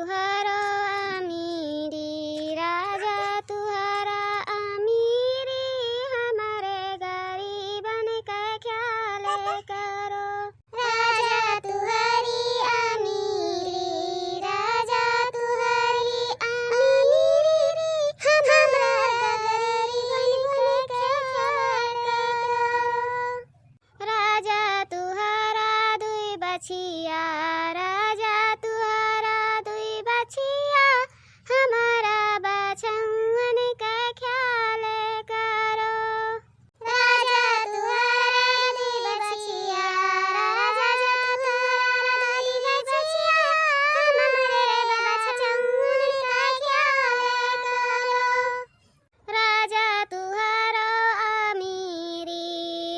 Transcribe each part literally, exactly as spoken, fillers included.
तुहरो अमीरी राजा, तुहरा अमीरी, हमरे गरीबन के ख्याल करो। राजा तुहरी अमीरी, राजा तुहरी अमीरी, हमरा गरीबन के ख्याल करो। राजा तुहरा दुई बछिया, राजा तुहरा दुई बछिया, हमरा बछउअन के ख्याल करो। राजा तुहरा दुई बछिया, राजा तुहरा दुई बछिया, हमरे बछउअन के ख्याल करो। राजा तुहरो अमीरी,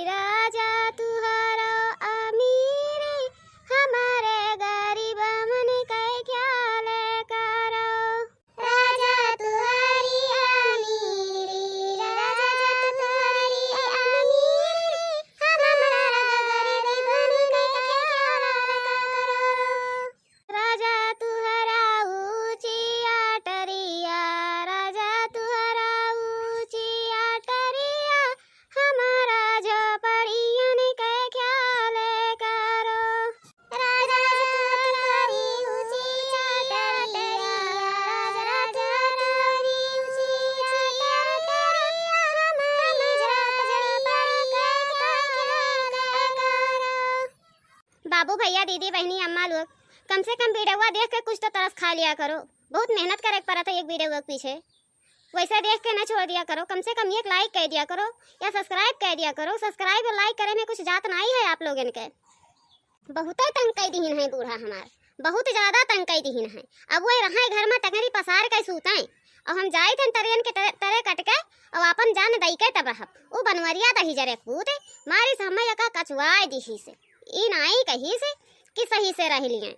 राजा तुहरो अमीरी, हमरे गरीबन के ख्याल करो। राजा तुहरी अमीरी, राजा तुहरी अमीरी, हमरा गरीबन के ख्याल करो। राजा तुहरा ऊँची अटरिया, राजा तुहरा ऊँची अटरिया, हमरा झोपड़ियन के ख्याल करो। राजा तुहरी ऊँची अटरिया, राजा तुहरी ऊँची अटरिया, हमरा झोपड़ियन के ख्याल करो। बाबू, भैया, दीदी, बहिनी, अम्मा लोग, कम से कम वीडियोवा देख के कुछ तो तरस खा लिया करो। बहुत मेहनत करे के पड़त है एक वीडियो के पीछे। वैसे देख के न छोड़ दिया करो, कम से कम एक like कर दिया करो या subscribe कर दिया करो। Subscribe और like करे में कुछ जात नाई है आप लोगन के। बहुते तंग कई दिहिन है बूढ़ा हमार, बहुत ज्यादा तंग कई दिहिन है। अब वो रहे घर में टंगरी पसार के सूते, और हम जाई थन तरियन के तरे, तरे कट के, और आपन जान दई के तब रहब। उ बनवरिया दही जरे पूत मारी से हमें एका कचुआए दिही से। ई नाई कही से कि सही से रह लिए।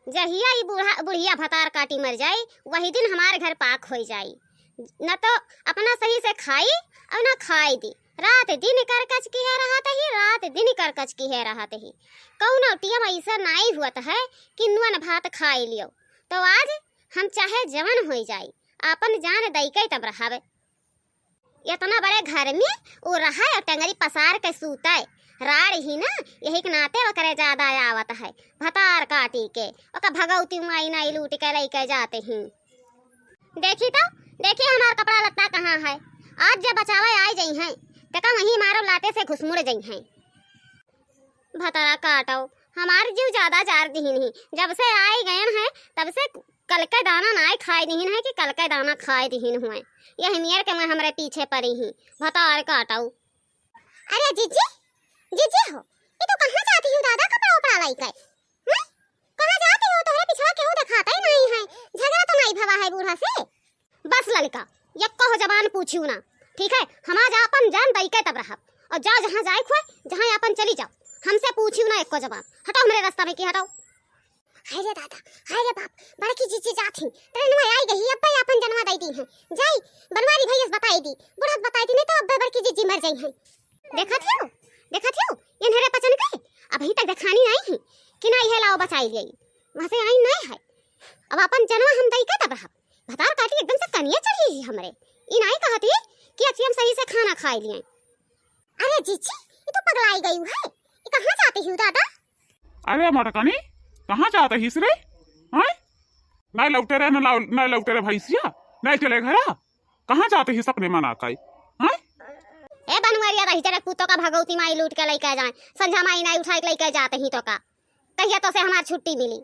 जहिया ई बूढ़ा, बुढ़िया भतार काटी मर जाई, वही दिन हमार घर पाक होई जाई। न तो अपना सही से खाई और न खाई दी। रात दिन करकच किहे रहत ही, रात दिन करकच किहे रहत ही। कौनो टियम ऐसा नाई हुअत है कि नून भात खाई लियो। तो आज हम चाहे जवन होई जाई, आपन जान दई के तब रहब। इतना बड़े घर में उ रहे और टंगरी पसार के सूते। राड़ ही ना, यही के नाते ओकरे ज्यादा आवत है। भतार काटी के, ओकर भगौती माई नाई लूट के लइके जाते ही। देखी तो, देखी हमार कपड़ा लत्ता कहाँ है। आज जब बचावे आई जइहैं, तेका वहीं मारो लाते से घुसमुड़ जइहैं। भतार काटो, हमार जीव ज्यादा जार दिहिन ही। जब से आई गयन है, तब से कल के दाना नाय खाए दिहिन है कि कल के दाना खाए दिहिन हुए। यही मेर के मैं हमरे पीछे पड़ी ही, भतार काटो। अरे जीजी, जीजी हो, ये तो कहाँ जाती हो दादा कपड़ा उपड़ा लइके? हैं? कहाँ जाती हो? तोहरे पिछवा केहू देखाता ही नहीं है। झगड़ा तो नहीं भवा है बूढ़ा से? बस ललका, यक्को जबान पूछियो ना, ठीक है? हम आज आपन जान दई के तब रहब। और जाओ जहाँ जाए खुए, जहाँ आपन चली जाओ, हमसे पूछियो ना यक्को जबान। हटो हमरे रास्ता में की, हटो। हाय रे दादा, हाय रे बाप, बड़की जीजी जात ही, ट्रेनवा आई गई, अब्बे आपन जनवा दई दी है। जाई, बनवारी भैया से बताई दी, बुढ़त बताई दी, नहीं तो अब्बे बड़की जीजी मर जाई है। देखत हियो, देखत हियो, ये नहरे पचन के, अबहीं तक देखानी नाई ही, कि नाई है लाओ बचाई लियाई, वहाँ से आई नाई है। अब आपन जनवा हम दई के तब रहब। भतार काटी एकदम से कनिया चढ़ी ही हमरे, ई नाई कहत ही कि अच्छी हम सही से खाना खाई लियाई। अरे जीजी, ये तो पगलाई गई है, ये कहाँ जाती ही दादा? अरे मोटकनी, कहाँ जात हिस रे? हैं? नहीं लौटे रे, न लाउ-, नहीं लौटे रे भैंसिया, नहीं चले घरा। कहाँ जात हिस अपने मना काई? हैं? ए बनवरिया रही जरा कुत्तों का भगौती माई लूट के लइके जाए, संझा माई नहीं उठाई के लइके जात ही तो का? कहिया तो से हमार छुट्टी मिली?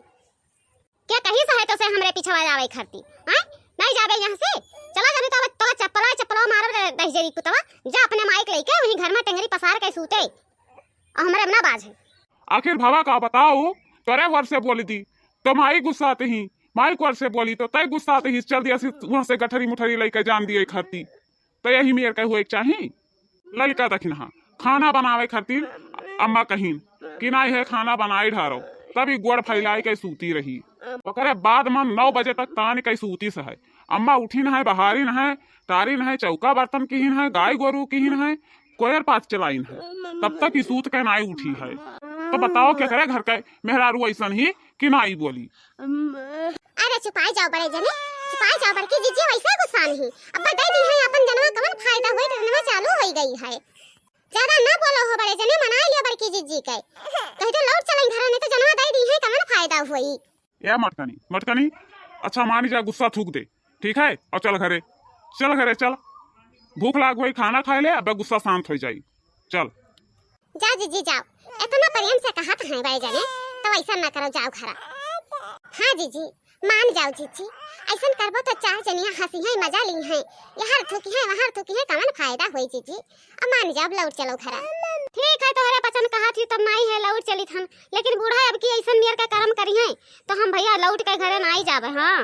क्या कही से है तो से हमरे पिछवा जावे खरती? हैं? नहीं जाबे यहाँ से? चला जाबे तो अब तोला चप्पला, चप्पला मारब रे दहिजरी कुत्तवा। जा अपने माई के लइके वहीं घर में टेंगरी पसार के सूते। और हमरे ना बाज है। आखिर भवा का बताओ, तोरे वर से बोल दी, तो माई गुस्साते ही, माई वर से बोली, तो तय गुस्साते ही, चल दिया सी वहाँ से गठरी मुठरी लइके जान दिए खरती। तो यही मेर के हुए के चाही। ललका दखिनहा खाना बनावे खातिर अम्मा कहिन कि नाई है खाना बनाई ढारो, तब ई गोड़ फैलाई के सूती रही। ओकरे बाद मन नौ बजे तक तान के सूती से है। अम्मा उठिन है, बहारिन है, टारिन है, चौका बर्तन किहिन है, गाय गोरू किहिन है, कोयर पास चलाइन है, तब तक ई सूत के नाई उठी है। तो बताओ केकरे घर के मेहरारू ऐसन ही कि नाई बोली? अरे चुपाई जाओ बड़े जने, चुपाई जाओ, बड़की जिज्जी वैसे गुस्सान ही। अब्बा दे दी है अपन जनवा, कवन फायदा हुई, रनवा चालू होई गई है। ज्यादा ना बोलो हो बड़े जने, मनाई लियो बड़की जिज्जी के। कही तो लौट चलें घरे, नहीं तो जनवा दे दी है, कवन फायदा हुई। ए मटकनी, मटकनी, अच्छा मानी जा, गुस्सा थूक दे, ठीक है? और चल घरे, चल घरे, चल। भूख लाग गई, खाना खाए ले, अब गुस्सा शांत हो जाई। चल। जा जिज्जी जाओ, इतना प्रेम से कहत हैं बड़े जने, तो ऐसा ना करो, जाओ घरा। हाँ जिज्जी, मान जाओ जिज्जी, ऐसन करबो तो चार जनिया हंसी हैं, मजा ली हैं, यहाँ थूकी हैं, वहाँ थूकी हैं, कवन फायदा हुई जिज्जी। अब मान जाओ, लौट चलो घरा। ठीक है, तोहरे पचन कहा थी तब नाई है, लौट चली थन, लेकिन बूढ़ा अब की ऐसन मेर का कर्म करी हैं, तो हम भैया लौट के घरे नाई जाबे। हाँ।